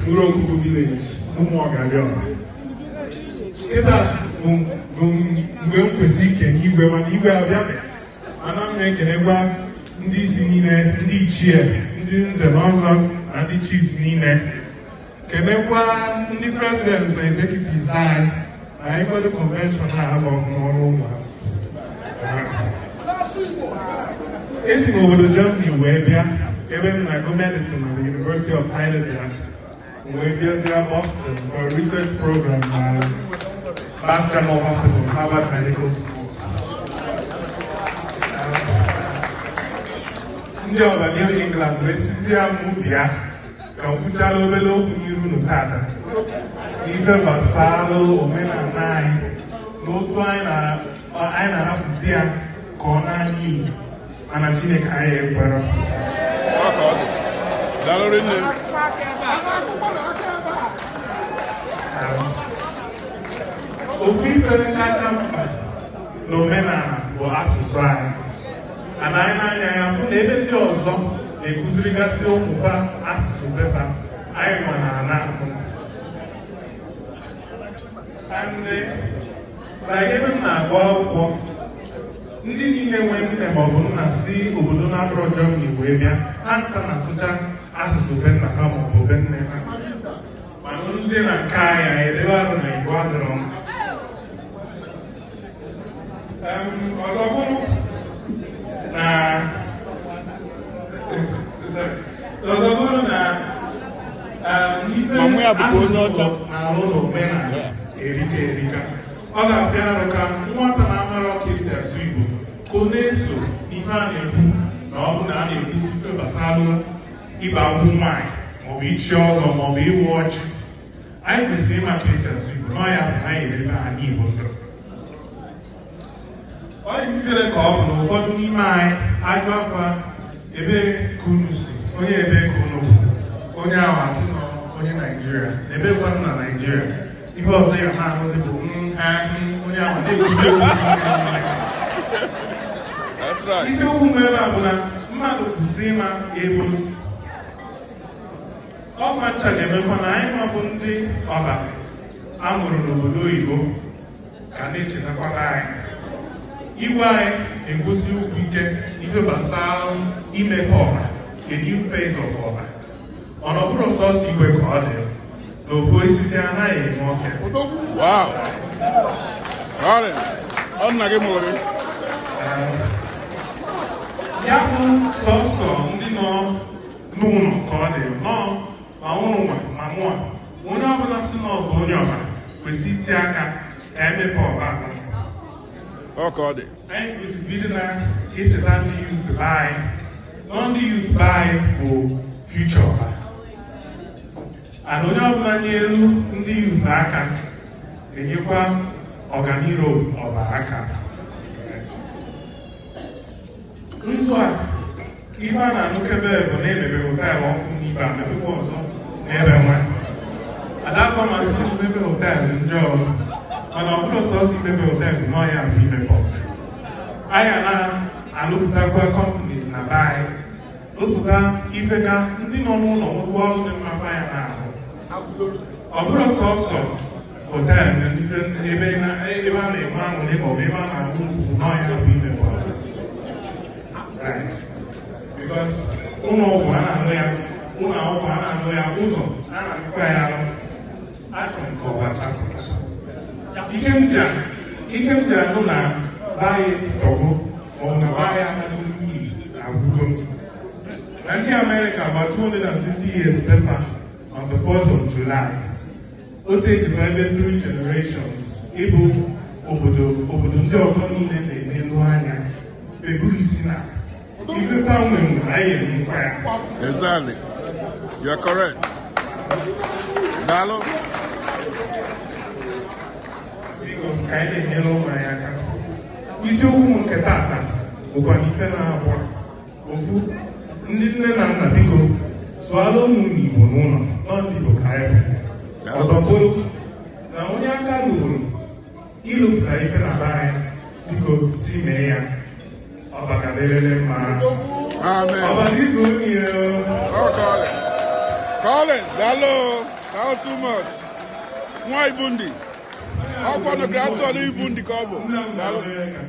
Urokuku Village, Ụmụọgaliọha. Kịta bụ mgbe m kwesịrị ikene igwe, mana igwe abịa. Mana m na-ekenekwa ndị isi niile, ndị ichie, ndị nze na ọzọ na ndị chiefs niile, kenekwa ndị president na executives anyị na anyị kwado convention a abụ n'ọrụ ụmụazị. Esi m obodo Germany wee bịa, ebe m na-agụ medicine na the University of Heidelberg, wee bịazie Boston for a research program na Mass General Hospital, Harvard Medical School. Ndị ọba New England wee sizie m bịa ka m kwuchala obere okwu n'iru unu tata n'ife gbasara omenala anyị na otu anyị na-arapụzi ya ka ọ na-anya iyi, mana Chineke anyị ekwere. Ofu ife kacha mkpa na omenala bụ asụsụ anyị. Ana anyị na-anya ya hụ na ebe ndị ọzọ na-ekuzirigasị ụmụfa asụsụ befa, anyị nwa na-ana asụ. Na ebe m na-agụ akwụkwọ, ndị niile nwee nne maọbụ nna si obodo na-abụrọ Germany wee bịa, ha ncha na-asụcha asụsụ be nna ha maọbụ be nne ha. Mana ndị na nke anyị edebe arụ na Igbo adịrọ m. Ọzọ bụrụ na ife asụsụ na-arụ n'omenala erika erika, ọ ga-abịa arụ ka nwata na-amara ka esi asụ Igbo ka ọ na-eso ihe a na-ekwu, na ọ bụ na a na-ekwu ife gbasara ịba akwụ nwaanyị maọbụ ichi ọzọ maọbụ ịwụ ọchị. Anyị kwesịrị ịma ka esi asụ Igbo, n'ọ ya bụ na anyị erebe anyị Igbo ndụ. Ọ dị ka ọ bụ na ụfọdụ n'ime anyị ajụ afa ebe ka unu si, onye ebe ka unu bụ, onye ahụ asị na onye Naijiria, na ebe gwanụ na Naijiria. Ihe ọzọ ya na-ahụzi bụ onye ahụ na-ekwuzi okwu. Isiokwu m ebe a bụ na mmadụ kwụsị ịma ebe o si. Ọkwa ncha ga-emekwa na anyị nwa bụ ndị ọba a mụrụ n'obodo oyibo ka na-echetakwara anyị. Igwe anyị na-egosi okwu ike ife gbasara imepe ọha, a new phase of ọha. Ọ na ọ bụrụ sọsọ igwe ka ọ dị na ofu osisi anaghị eme ọfịa. Wow. Ọ nna gị mụrụ gị. Ya bụ sọsọ ndị nọ n'ụlọ ka ọ dị nọọ, ma ụnụ nwa ma mụa, onye ọbụla si na ọ bụ onye ọba kwesịrị iti aka ka emepe ọba. Ọ ka ọ dị. Anyị kwesịrị ịdị na-echeta ndị youth be anyị, nọ ndị youth be anyị bụ future ọba. And onye ọbụla nyelu ndị youth aka enyekwa ọganiru ọba aka. Nzu a ihe a na-anụkebe bụ na emebe họteelụ ọkụ n'ibe a mebekwa ọzọ n'ebe nwa. Adakọ masị mmepe họteelụ njọ, mana ọ bụrụ sọsọ imepe họteelụ nọ ya bụ imepe ọba. Anyị na-alụpụtakwa companies na be anyị, lụpụta ife ka ndị nọ n'ụlọ nwekwa ọrụ dị mma ya n'ahụ. Ọ bụrụ sọsọ họteelụ ebe a na-enwe aṅụrị maọbụ ebe a na-aṅụ nkwụ nọ ya bụ imepe ọba. Because ụlọ ọgwụ a na-aṅụ ya, ụlọ akwụkwọ a na-aṅụ ya, ụzọ a na-aṅụkwa ya arụ. Achọrọ m ka ọba chapụta. Ike m ji anụ na be anyị tọgbọ maọbụ na be anyị anaghị n'iyi agwụgo. Na ndị Amerịka gba 250 years later on the 4th of July, o tekiri ebe 3 generations ịbụ obodo ndị ọzọ niile na-enelu anya eburu isi na ife nwere anyị emekwa ya. Exactly. You are correct. Daalụ. Biko ka anyị na-enyere ụmụ anyị aka. Isiokwu m nke tata bụkwa ife na-abụọ. Ofu, ndị nne na nna biko sụọla ụmụ Igbo n'ụlọ, nọ ndị Igbo ka anyị bụ. Ọzọ bụrụ na onye aka ruru ịlụpụta ife na be anyị, biko si mee ya. Ọba ka dịrịrị mma. Amen. Ọba izu niile. Ọ ka ọ dị. Collins, daalụ. Daalụ too much. Nwa Ibundi. Ọkwa na grandson Ibundi ka ọ bụ. Nne m Daalụ. na-Amerịka.